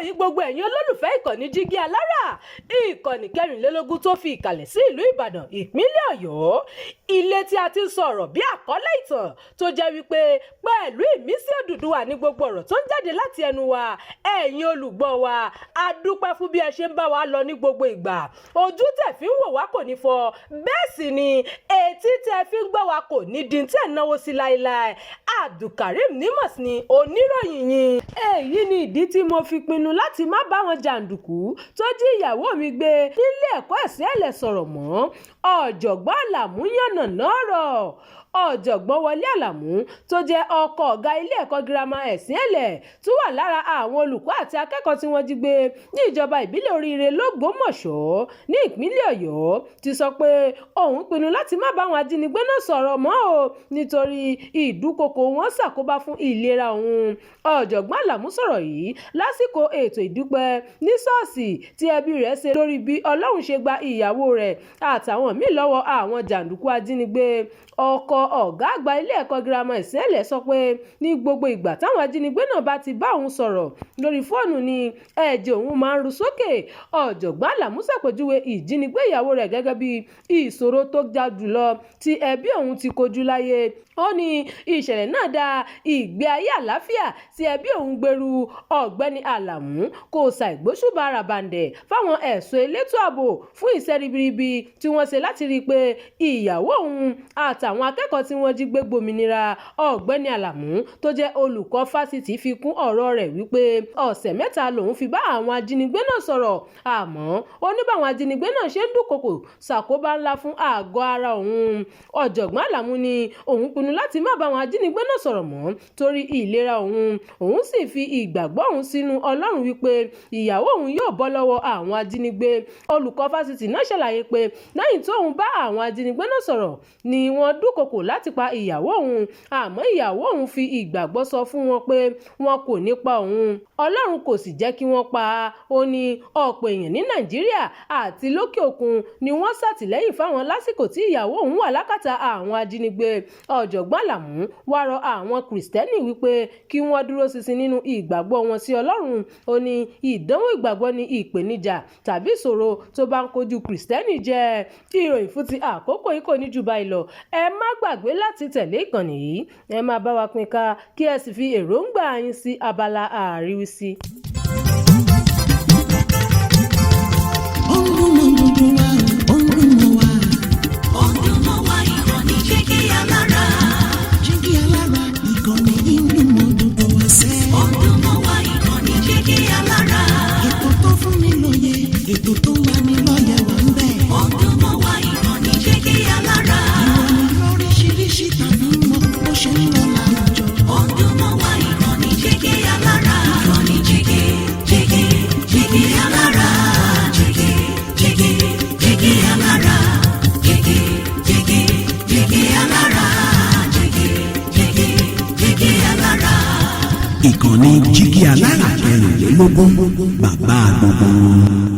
Yìí, gbogbo ẹ̀yin olólùfẹ́ ìkànnì Jígí Alára, ìkànnì 24 tó fi ìkàlẹ̀ sí ìlú Ìbàdàn, ìpínlẹ̀ Ọ̀yọ́, ilé tí a ti ń sọ̀rọ̀ bí àkọlé ìtàn tó jẹ́ wípé pẹ̀lú ìmísí Odùduwà ní gbogbo ọ̀rọ̀ tó ń jáde láti ẹnu wa. Ẹ̀yin olùgbọ́ wa, a dúpẹ́ fún bí ẹ ṣe ń bá wa lọ ní gbogbo ìgbà. Ojú tẹ̀ fi ń wò wá kò ní fọ́, bẹ́ẹ̀ sì ni etí tẹ̀ fi ń gbọ́ wa kò ní di tẹ̀ náwó sí láéláé. Abdulkareem Nimas ni oníròyìn yín. Èyí ni ìdí tí mo fi pinnu láti má bá wọn jàǹdùkú tó jí ìyàwó mi gbé nílé ẹ̀kọ́ ẹ̀sìn ẹ̀lẹ̀ sọ̀rọ̀ mọ́. Ọ̀jọ̀gbọ́n Àlàmú yànnàná ọ̀rọ̀. Ọ̀jọ̀gbọ́n Wọlé Àlàmú, tó jẹ́ ọkọ ọ̀gá ilé ẹ̀kọ́ girama ẹ̀sìn ẹ̀lẹ̀ tó wà lára àwọn olùkọ́ àti akẹ́kọ̀ọ́ tí wọ́n jí gbé ní ìjọba ìbílẹ̀ Oríire lÓgbómọ̀ṣọ́ ní ìpínlẹ̀ Ọ̀yọ́, ti sọ pé òun pinnu láti má bá àwọn ajínigbé náà sọ̀rọ̀ mọ́ o, nítorí ìdúkokò wọn ṣàkóbá fún ìlera òun. Ọ̀jọ̀gbọ́n Àlàmú sọ̀rọ̀ yìí lásìkò ètò ìdúpẹ́ ní ṣọ́ọ̀ṣì tí ẹbí rẹ̀ ṣe lórí bí Ọlọ́run ṣe gba ìyàwó rẹ̀ àtàwọn míì lọ́wọ́ àwọn jàǹdùkú ajínigbé. Ọkọ ọ̀gá àgbà ilé ẹ̀kọ́ girama Ìsẹ́lẹ̀ sọ pé ní gbogbo ìgbà táwọn ajínigbé náà bá ti bá òun sọ̀rọ̀ lórí fóònù ni ẹ̀jẹ̀ òun máa ń ru sókè. Ọ̀jọ̀gbọ́n Àlàmú ṣàpèjúwe ìjínigbé ìyàwó rẹ̀ gẹ́gẹ́ bí ìṣòro tó ga jùlọ tí ẹbí òun ti kojú láyé. Ó ní ìṣẹ̀lẹ̀ náà da ìgbé ayé àlàáfíà tí ẹbí òun gbèrú. Ọ̀gbẹ́ni Àlàmú kò ṣàìgbóṣùbà ràbàǹdẹ̀ fáwọn ẹ̀ṣọ́ elétò ààbò fún iṣẹ́ ribiribi tí wọ́n ṣe láti rí i pé ìyàwó òun àtàwọn akẹ́kọ̀ọ́ tí wọ́n jí gbé gbòmìnira. Ọ̀gbẹ́ni Àlàmú, tó jẹ́ olùkọ́ fásitì, fi kún ọ̀rọ̀ rẹ̀ wípé ọ̀sẹ̀ 3 lòun fi bá àwọn ajínigbé náà sọ̀rọ̀, àmọ́ ó ní báwọn ajínigbé náà ṣe ń dúnkokò ṣàkóbá ńlá fún àgọ́ ara òun. Ọ̀jọ̀gbọ́n Àlàmú ní òun pinnu láti má bá àwọn ajínigbé náà sọ̀rọ̀ mọ́ torí ìlera òun. Òun sì fi ìgbàgbọ́ òun sínú Ọlọ́run wípé ìyàwó òun yóò bọ́ lọ́wọ́ àwọn ajínigbé. Olùkọ́ fásitì náà ṣàlàyé pé lẹ́yìn tóun bá àwọn ajínigbé náà sọ̀rọ̀ ni wọ́n dúnkokò láti pa ìyàwó òun, àmọ́ ìyàwó òun fi ìgbàgbọ́ sọ fún wọn pé wọn kò ní pa òun, Ọlọ́run kò sì jẹ́ kí wọ́n pa á. Ó ní ọ̀pọ̀ èèyàn ní Nàìjíríà àti lókè òkun ni wọ́n ṣàtìlẹ́yìn fáwọn lásìkò tí ìyàwó òun wà lákàtà àwọn ajínigbé. Ọ̀jọ̀gbọ́n Àlàmú wá rọ àwọn Kìrìsìtẹ́nì wípé kí wọ́n dúró ṣinṣin nínú ìgbàgbọ́ wọn sí Ọlọ́run. Ó ní ìdánwò ìgbàgbọ́ ní ìpèníjà tàbí ìṣòro tó bá ń kojú Kìrìsìtẹ́nì jẹ́. Ìròyìn fún ti àkókò yìí kò ní jù báyìí lọ. Ẹ má gbàgbé láti tẹ̀lé ìkànnì yìí, ẹ máa bá wa pín ká, kí ẹ sì fi èròǹgbà yín sí abala àríwísí. Ó ń dún mọ́ gbogbo wa, ó ń dún mọ́ wa. Ó ń dún mọ́ wa, ìkànnì Jígí Alára. Jígí Alára, ìkànnì yìí ń dún mọ́ gbogbo wa sẹ́. Ó ń dún mọ́ wa, ìkànnì Jígí Alára. Ètò tó fún ni lóye, ètò tó ń lani lọ́yẹ̀ wà ń bẹ̀. Ó ń dún mọ́ wa, ìkànnì Jígí Alára. Ìròyìn lóríṣiríṣi tàbí mọ bó ṣe ń lọ láwùjọ. Ó ń dún mọ́ wa, ìkànnì Jígí Alára. Ìkànnì Jígí, Jígí, Jígí Alára. Jígí, Jígí, Jígí Alára. Jígí, Jígí, Jígí Alára. Jígí, Jígí, Jígí Alára. Ìkànnì Jígí Alára 24, bàbá gbogbo wọn.